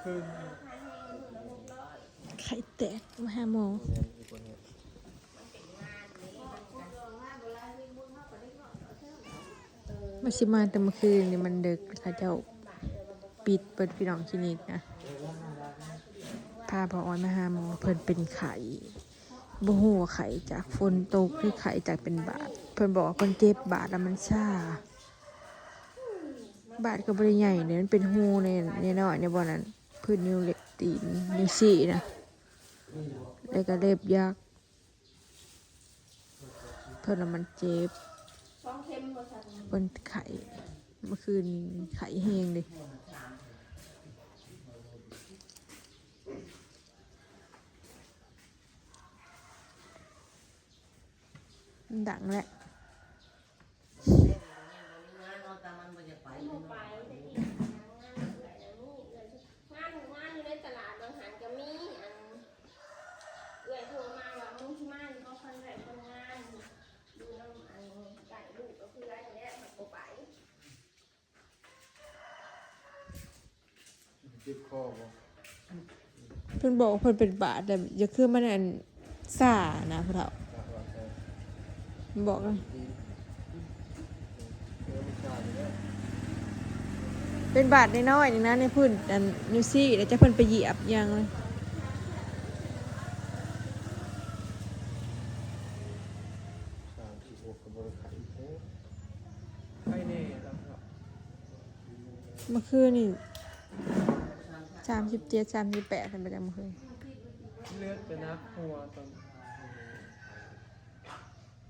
ໄຂ່ແຕກ ມາຫາໝໍ. ມາຊິມາແຕ່ມື້ຄືນນີ້ ມັນເດິກ ເຂົາເຈົ້າປິດເບິດ ພີ່ນ້ອງ ຄລີນິກນະ. ພາພໍ່ອອຍມາຫາໝໍ ເພິ່ນເປັນໄຂ້ ບໍ່ຮູ້ວ່າໄຂ້ຈາກຝົນຕົກ ຫຼືໄຂ້ຈາກເປັນບາດ. ເພິ່ນບອກວ່າເພິ່ນເຈັບບາດ ແລ້ວມັນຊາ. ບາດກໍບໍ່ໄດ້ໃຫຍ່ເດ້ ມັນເປັນຮູນ້ອຍໆ ໃນບ່ອນນັ້ນ ພື້ນນິ້ວເລັບຕີນ ນິ້ວຊີ້ນະ ແລ້ວກໍເລັບຍັກ. ເພິ່ນວ່າມັນເຈັບ ເພິ່ນໄຂ້ ເມື່ອຄືນໄຂ້ແຮງເດ້. ມັນດັງແຫຼະ. ງານ ງານຢູ່ໃນຕະຫຼາດບາງຫັ້ນກໍມີ ອັນ ເອື້ອຍໂທມາວ່າ ມຶງຊິມາຢູ່ບໍ່? ຄັນໄດ້ຄົນງານຢູ່ນຳ ອັນ ໃກ້ລູກກັບເຮືອນນີ້ແຫຼະ ບໍ່ໄປ. ເຈັບຄໍບໍ່? ເພິ່ນບອກວ່າເພິ່ນເປັນບາດ ແຕ່ຢ່າຄືມັນ ອັນ ຊານະ ຜູ້ເຖົ້າ. ບອກນະ ເປັນບາດນ້ອຍໆ ນີ້ນະ ໃນພື້ນ ອັນ ນິ້ວຊີ້ ແລ້ວຈັກເພິ່ນໄປຢຽບຫຍັງ. ໄຂ້ແນ່ແລ້ວເນາະ. ເມື່ອຄືນນີ້ ສາມສິບເຈັດ ສາມສິບແປດ ເພິ່ນໄປແຕ່ເມື່ອຄືນ. ເລືອດຈະໜັກຫົວຕອນ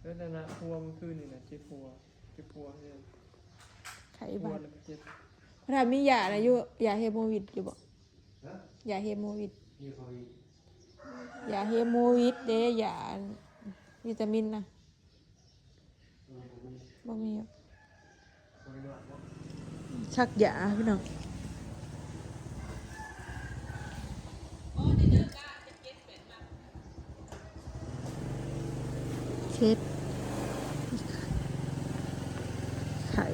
ເລືອດຈະໜັກຫົວເມື່ອຄືນນີ້ນະ ເຈັບຫົວ ເຈັບຫົວແຮງ ໄຂ້ບາດ ຫົວແລ້ວກໍເຈັບ. ພະທ່ານມີຢານະ ຢູ່ ຢາເຮໂມວິດຢູ່ບໍ່? ຢາເຮໂມວິດ ຢາເຮໂມວິດເດ້ ຢາອັນ ວິຕາມິນນະ. ບໍ່ມີ ສັກຢາພີ່ນ້ອງ. ເຈັບ ໄຂ້.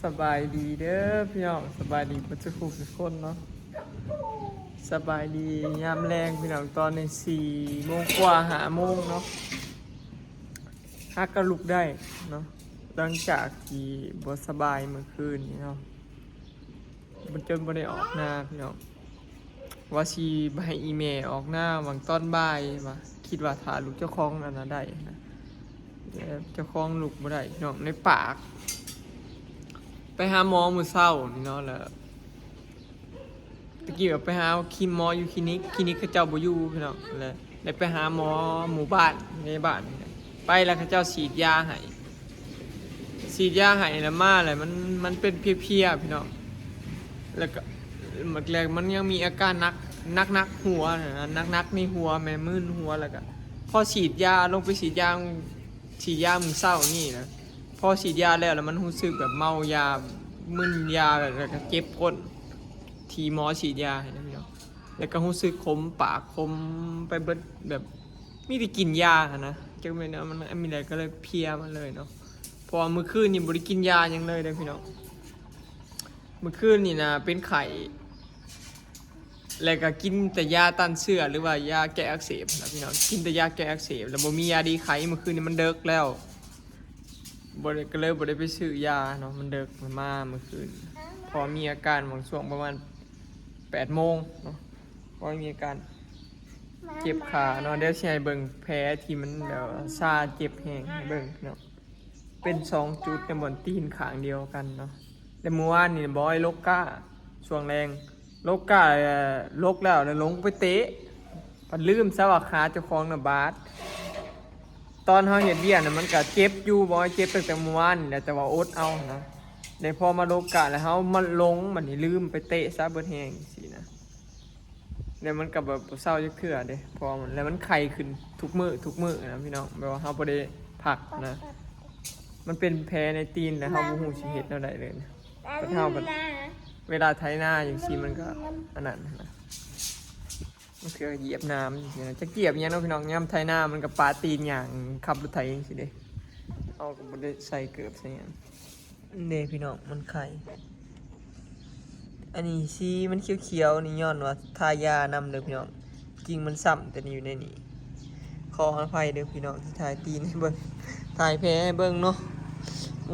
ສະບາຍດີເດີພີ່ນ້ອງ ສະບາຍດີເບິດສູ່ຜູ້ສູ່ຄົນເນາະ. ສະບາຍດີຍາມແລງພີ່ນ້ອງ ຕອນນີ້ສີ່ໂມງກວ່າ ຫ້າໂມງເນາະ. ຫາກະລຸກໄດ້ເນາະ ຫຼັງຈາກທີ່ບໍ່ສະບາຍມື້ຄືນນີ້ເນາະ ມັນຈົນບໍ່ໄດ້ອອກໜ້າພີ່ນ້ອງ. ວ່າຊິໃຫ້ອີ່ແມ່ອອກໜ້າຫວ່າງຕອນບ່າຍວ່າ ຄິດວ່າຖ້າລູກເຈົ້າຂອງອັນນັ້ນໄດ້ນະ ແຕ່ເຈົ້າຂອງລຸກບໍ່ໄດ້ພີ່ນ້ອງ ໃນປາກ. ໄປຫາໝໍມື້ເຊົ້ານີ້ເນາະ ແລ້ວ ຕະກີ້ວ່າໄປຫາຄຣີມໝໍຢູ່ຄລີນິກ ຄລີນິກເຂົາເຈົ້າບໍ່ຢູ່ພີ່ນ້ອງ ແລ້ວໄດ້ໄປຫາໝໍໝູ່ບ້ານ ໃນບ້ານນີ້ແຫຼະ. ໄປແລ້ວເຂົາເຈົ້າສີດຢາໃຫ້ ສີດຢາໃຫ້ແລ້ວມາແລ້ວ ມັນ ມັນເປັນເພຍໆ ພີ່ນ້ອງ. ແລ້ວກໍ ແລ້ວມັນຍັງມີອາການໜັກ ໜັກໆຫົວນະ ໜັກໆໃນຫົວແມ່ ມຶນຫົວ. ແລ້ວກໍພໍສີດຢາ ລົງໄປສີດຢາ ສີດຢາມື້ເຊົ້ານີ້ນະ ພໍສີດຢາແລ້ວ ແລ້ວມັນຮູ້ສຶກແບບເມົາຢາ ມຶນຢາ ແລ້ວກໍເຈັບກົ້ນ ທີ່ໝໍສີດຢາໃຫ້ນະພີ່ນ້ອງ. ແລ້ວກໍຮູ້ສຶກຂົມປາກ ຂົມໄປເບິດ ແບບມີແຕ່ກິນຢາຫັ້ນນະ ຈັກແມ່ນມັນມີແຫຼະ ກໍເລີຍເພຍມາເລີຍເນາະ. ເພາະວ່າມື້ຄືນນີ້ບໍ່ໄດ້ກິນຢາຫຍັງເລີຍເດ້ພີ່ນ້ອງ. ມື້ຄືນນີ້ນະເປັນໄຂ້ ແລ້ວກໍກິນແຕ່ຢາຕ້ານເຊື້ອ ຫຼືວ່າຢາແກ້ອັກເສບນະພີ່ນ້ອງ ກິນແຕ່ຢາແກ້ອັກເສບ ແລ້ວບໍ່ມີຢາດີໄຂ້. ມື້ຄືນນີ້ມັນເດິກແລ້ວ ບໍ່ໄດ້ ກໍເລີຍບໍ່ໄດ້ໄປຊື້ຢາເນາະ ມັນເດິກ ມາມື້ຄືນ ພໍມີອາການຫວ່າງຊ່ວງປະມານແປດໂມງເນາະ ພໍມີອາການເຈັບຂາເນາະ. ດຽວຊິໃຫ້ເບິ່ງແຜທີ່ມັນແບບວ່າຊາເຈັບແຮງໃຫ້ເບິ່ງເນາະ ເປັນສອງຈຸດໃນບ່ອນຕີນຂ້າງດຽວກັນເນາະ. ແລະມື້ວານນີ້ບອຍລົກກ້າ ຊ່ວງແລງ ລົກກ້າ ເອີ ລົກແລ້ວ ແລ້ວລົງໄປເຕະ ພັດລືມຊະວ່າຂາເຈົ້າຂອງນະບາດ. ຕອນເຮົາເຮັດວຽກນະ ມັນກະເຈັບຢູ່ ບອຍເຈັບຕັ້ງແຕ່ມື້ວານນີ້ແຫຼະ ແຕ່ວ່າອົດເອົາຫັ້ນນະ. ແຕ່ພໍມາລົກກ້າແລ້ວ ເຮົາມາລົງ ບັດນີ້ລືມໄປເຕະຊະ ເບິດແຮງຊີ້ນະ. ແລ້ວມັນກໍແບບບໍ່ເຊົາຈັກເທື່ອເດ້ ເພາະວ່າມັນ ແລ້ວມັນໄຂ່ຂຶ້ນທຸກມື້ ທຸກມື້ນະພີ່ນ້ອງ ແບບວ່າເຮົາບໍ່ໄດ້ພັກນະ ມັນເປັນແຜໃນຕີນ ແລ້ວເຮົາບໍ່ຮູ້ຊິເຮັດແນວໃດເລີຍນະ ບັດເຮົາບັດ ເວລາໄຖນາຈັ່ງຊີ້ ມັນກໍອັນນັ້ນນະ ບາງເທື່ອກໍຢຽບນ້ຳຈັ່ງຊີ້ນະ ຈັກຢຽບອີ່ຫຍັງເນາະພີ່ນ້ອງ ຍາມໄຖນາມັນກໍປະຕີນຍ່າງຂັບລົດໄຖຈັ່ງຊີ້ເດ້ ເຮົາກໍບໍ່ໄດ້ໃສ່ເກີບໃສ່ຫຍັງ. ເດ້ພີ່ນ້ອງ ມັນໄຂ່ ອັນນີ້ສີມັນຂຽວໆນີ້ ຍ້ອນວ່າທາຢານຳເດີພີ່ນ້ອງ ກິ່ງມັນຊ້ຳ ແຕ່ນີ້ຢູ່ໃນນີ້ ຂໍອະໄພເດີພີ່ນ້ອງທີ່ຖ່າຍຕີນໃຫ້ເບິ່ງ ຖ່າຍແຜໃຫ້ເບິ່ງເນາະ.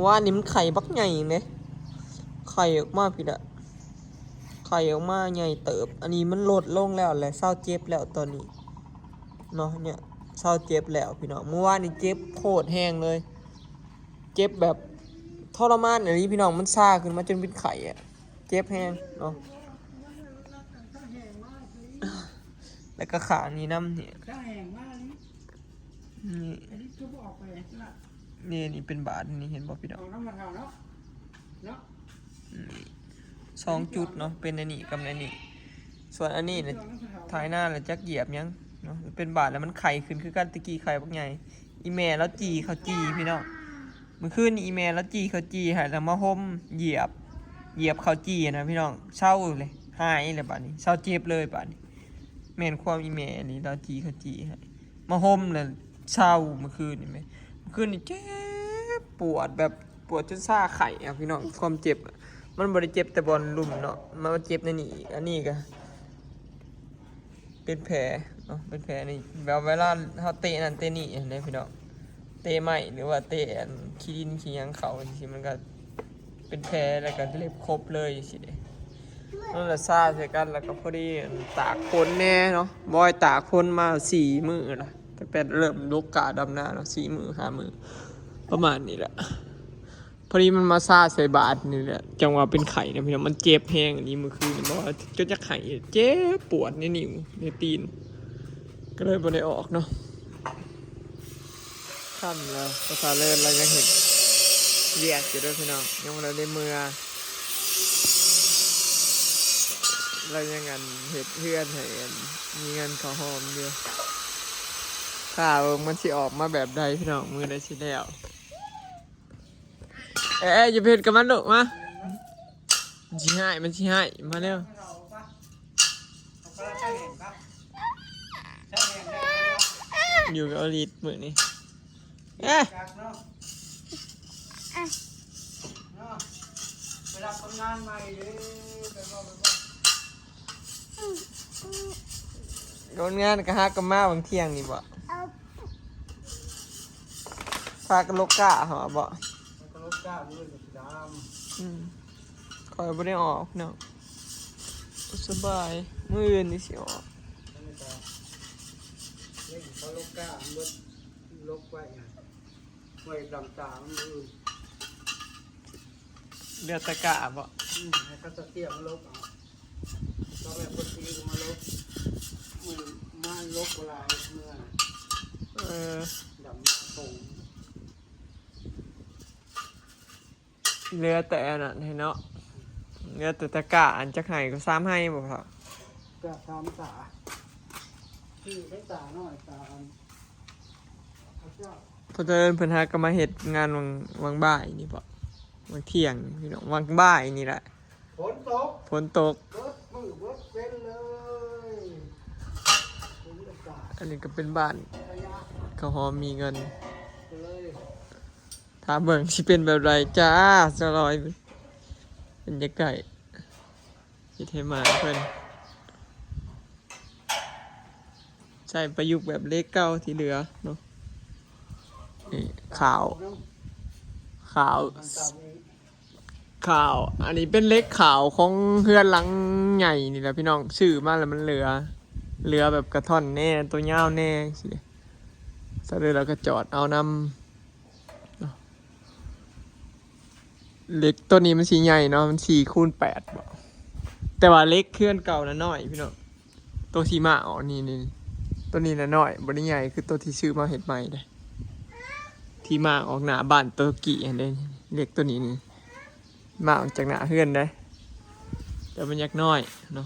ວານນີ້ມັນໄຂ່ບັກໃຫຍ່ເດ້ ໄຂ່ອອກມາພີ້ລະ ໄຂ່ອອກມາໃຫຍ່ເຕີບ. ອັນນີ້ມັນລົດລົງແລ້ວແຫຼະ ເຊົາເຈັບແລ້ວຕອນນີ້ເນາະ ເຊົາເຈັບແລ້ວພີ່ນ້ອງ. ມື້ວານນີ້ເຈັບໂຄດແຮງເລີຍ ເຈັບແບບທໍລະມານອີ່ຫຼີພີ່ນ້ອງ ມັນຊາຂຶ້ນມາຈົນເປັນໄຂ້ອະ ເຈັບແຮງເນາະ ແລ້ວກໍຂ້າງນີ້ນຳນີ້ ນີ້ ນີ້ ນີ້ເປັນບາດນີ້ ເຫັນບໍ່ພີ່ນ້ອງ ນີ້ ສອງຈຸດເນາະ ເປັນອັນນີ້ກັບອັນນີ້ ສ່ວນອັນນີ້ນະ ຖ່າຍນາແລ້ວຈັກຢຽບຫຍັງເນາະ ເປັນບາດແລ້ວມັນໄຂ່ຂຶ້ນຄືກັນ ແຕ່ກີ້ໄຂ່ບັກໃຫຍ່ ອີ່ແມ່ລາວຈີ່ເຂົ້າຈີ່ພີ່ນ້ອງ. ມື້ຄືນນີ້ອີ່ແມ່ລາວຈີ່ເຂົ້າຈີ່ໃຫ້ ແລ້ວມາຫົ່ມຢຽບ ຢຽບເຂົ້າຈີ່ນະພີ່ນ້ອງ ເຊົາເລີຍ ຫາຍເລີຍບາດນີ້ ເຊົາເຈັບເລີຍບາດນີ້ ແມ່ນຄວາມອີ່ແມ່ນີ້ ລາວຈີ່ເຂົ້າຈີ່ໃຫ້ ມາຫົ່ມແລ້ວເຊົາ. ມື້ຄືນນີ້ແມ່ ມື້ຄືນນີ້ເຈັບປວດແບບ ປວດຈົນຊາໄຂ້ອະພີ່ນ້ອງ ຄວາມເຈັບ ມັນບໍ່ໄດ້ເຈັບແຕ່ບ່ອນລຸ່ມເນາະ ມັນເຈັບໃນນີ້ອີກ ອັນນີ້ກໍເປັນແຜເນາະ ເປັນແຜນີ້ ແບບເວລາເຮົາເຕະນັ້ນເຕະນີ້ຫັ້ນເດ້ພີ່ນ້ອງ ເຕະໄມ້ ຫຼືວ່າເຕະອັນຂີ້ດິນຂີ້ຫຍັງເຂົ້າຈັ່ງຊີ້ ມັນກໍເປັນແຜ ແລ້ວກໍເລັບຄົບເລີຍຈັ່ງຊີ້ເດ້. ນັ້ນລະຊາໃສ່ກັນ ແລ້ວກໍພໍດີອັນຕາກຝົນແດ່ເນາະ ບອຍຕາກຝົນມາສີ່ມື້ລະ ຕັ້ງແຕ່ເລີ່ມລົງກ້າດຳນາເນາະ ສີ່ມື້ຫ້າມື້ ປະມານນີ້ແຫຼະ ພໍດີມັນມາຊາໃສ່ບາດນີ້ແຫຼະ ຈັ່ງວ່າເປັນໄຂ້ນະພີ່ນ້ອງ ມັນເຈັບແຮງອີ່ຫຼີ ມື້ຄືນນີ້ ບໍ່ວ່າຈົນຢາກໄຫ້ ເຈັບປວດໃນນິ້ວໃນຕີນ ກໍເລີຍບໍ່ໄດ້ອອກເນາະ. ຄ່ຳແລ້ວ ພາສາເລີນລາວຍັງເຮັດວຽກຢູ່ເດີພີ່ນ້ອງ ຍັງບໍ່ໄດ້ເມືອ ລາວຍັງອັນເຮັດເຮືອນໃຫ້ອັນມີເງິນເຂົ້າຫອມຢູ່ ຖ້າເບິ່ງມັນຊິອອກມາແບບໃດພີ່ນ້ອງ ມື້ໃດຊິແລ້ວ. ເອີຍ ເອີຍ ຢ່າໄປເຮັດກັບມັນລູກ ມາ ມັນຊິຮ້າຍ ມັນຊິຮ້າຍ ມາເລັວ. ຢູ່ກັບອາລິດມື້ນີ້ ເອີຍ ໄປຮັບຄົນງານໃໝ່ເດີ ໄປເວົ້າ ໄປເວົ້າ ຄົນງານກໍຫາກັນມາຫວ່າງທ່ຽງນີ້ບໍ? ພາກັນລົກກ້າເຮົາບໍ? ພາກັນລົກກ້າມື້ນີ້ດຳ. ອືມ ຂ້ອຍບໍ່ໄດ້ອອກເນາະ ສະບາຍ ມື້ອື່ນນີ້ຊິອອກ. ອັນນີ້ກໍເລັ່ງເຂົາລົກກ້າເບິດ ລົກໄວ້ ໄວ້ດຳຕາມື້ອື່ນ. ເຫຼືອແຕ່ກ້າບໍ? ອືມ ໃຫ້ເຂົາຕະກຽມມາລົກເອົາ. ຕອນແລກເພິ່ນຊິມາລົກ ມື້ມາລົກບໍ່ຫຼາຍເມື່ອ ເອີ ດຳນາຕົງ. ເຫຼືອແຕ່ອັນນັ້ນໃຫ້ເນາະ ເຫຼືອແຕ່ຕະກ້າ ອັນຈັກໄຮ່ກໍສາມໄຮ່ບໍ່ພໍ່? ກະສາມຕາ ທີ່ໄດ້ຕານ້ອຍ ຕາອັນ ພໍ່ເຕີນເພິ່ນຫາກໍມາເຮັດງານຫວ່າງ ຫວ່າງບ່າຍນີ້ບໍ? ຫວ່າງທ່ຽງນີ້ພີ່ນ້ອງ ຫວ່າງບ່າຍນີ້ແຫຼະ. ຝົນຕົກ ຝົນຕົກ ເບິດມື້ເບິດເວັນເລີຍ ອັນນີ້ກໍເປັນບ້ານເຂົາຫອມມີເງິນ ເລີຍ ຖ້າເບິ່ງຊິເປັນແບບໃດຈ້າ ສະລອຍ ເປັນຈັກໄດ້ ເຮັດໃຫ້ໝາເພິ່ນ ໃຊ້ປະຍຸກແບບເຫຼັກເກົ່າທີ່ເຫຼືອເນາະ. ນີ້ຂາວ ຂາວ ຂາວ ອັນນີ້ເປັນເຫຼັກຂາວຂອງເຮືອນຫຼັງໃຫຍ່ນີ້ແຫຼະພີ່ນ້ອງ ຊື້ມາແລ້ວມັນເຫຼືອ ເຫຼືອແບບກະທ່ອນແດ່ ຕົວຍາວແດ່ ຊີ້ ສະເລີຍລາວກໍຈອດເອົານຳ. ເຫຼັກໂຕນີ້ມັນຊິໃຫຍ່ເນາະ ມັນສີ່ຄູນແປດບໍ ແຕ່ວ່າເຫຼັກເຮືອນເກົ່ານະນ້ອຍພີ່ນ້ອງ. ໂຕທີ່ມາອອກນີ້ ນີ້ ໂຕນີ້ນະນ້ອຍ ບໍ່ໄດ້ໃຫຍ່ຄືໂຕທີ່ຊື້ມາເຮັດໃໝ່ເດ້ ທີ່ມາອອກໜ້າບ້ານໂຕກີ້ຫັ້ນເດ້. ເຫຼັກໂຕນີ້ນີ້ ມາອອກຈາກໜ້າເຮືອນເດ້ ແຕ່ມັນຢາກນ້ອຍເນາະ.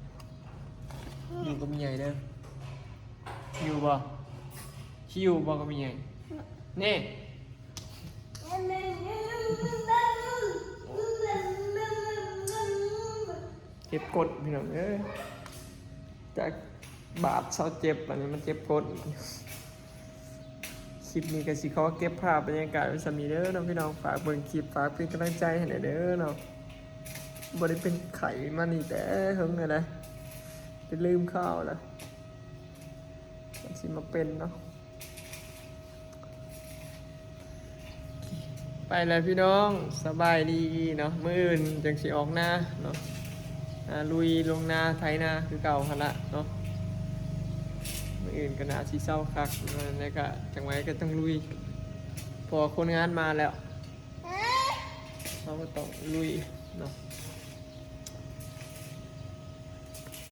ກັບແມ່ໃຫຍ່ເດີ. ຢູ່ບໍ່? ຊິຢູ່ບໍ່ກັບແມ່ໃຫຍ່? ນີ້ ເຈັບກົ້ນພີ່ນ້ອງເອີຍ ຈາກບາດເຊົາເຈັບ ອັນນີ້ມັນເຈັບກົ້ນ. ຄລິບນີ້ກໍຊິຂໍເກັບພາບບັນຍາກາດໄວ້ສ່ຳນີ້ເດີເນາະພີ່ນ້ອງ. ຝາກເບິ່ງຄລິບ ຝາກເປັນກຳລັງໃຈໃຫ້ແດ່ເດີເນາະ. ບໍ່ໄດ້ເປັນໄຂ້ມານີ້ແຕ່ເຫິງແລ້ວນະ ຈົນລືມຂ່າວແລ້ວ ມັນຊິມາເປັນເນາະ. ໄປແລ້ວພີ່ນ້ອງ ສະບາຍດີເນາະ. ມື້ອື່ນຈັ່ງຊິອອກນາເນາະ ອາ ລຸຍລົງນາໄຖນາຄືເກົ່າຫັ້ນລະເນາະ. ມື້ອື່ນກໍໜ້າຊິເຊົາຄັກ ແລ້ວກໍຈັ່ງໃດກໍຕ້ອງລຸຍ ເພາະວ່າຄົນງານມາແລ້ວ ເຮົາກໍຕ້ອງລຸຍເນາະ.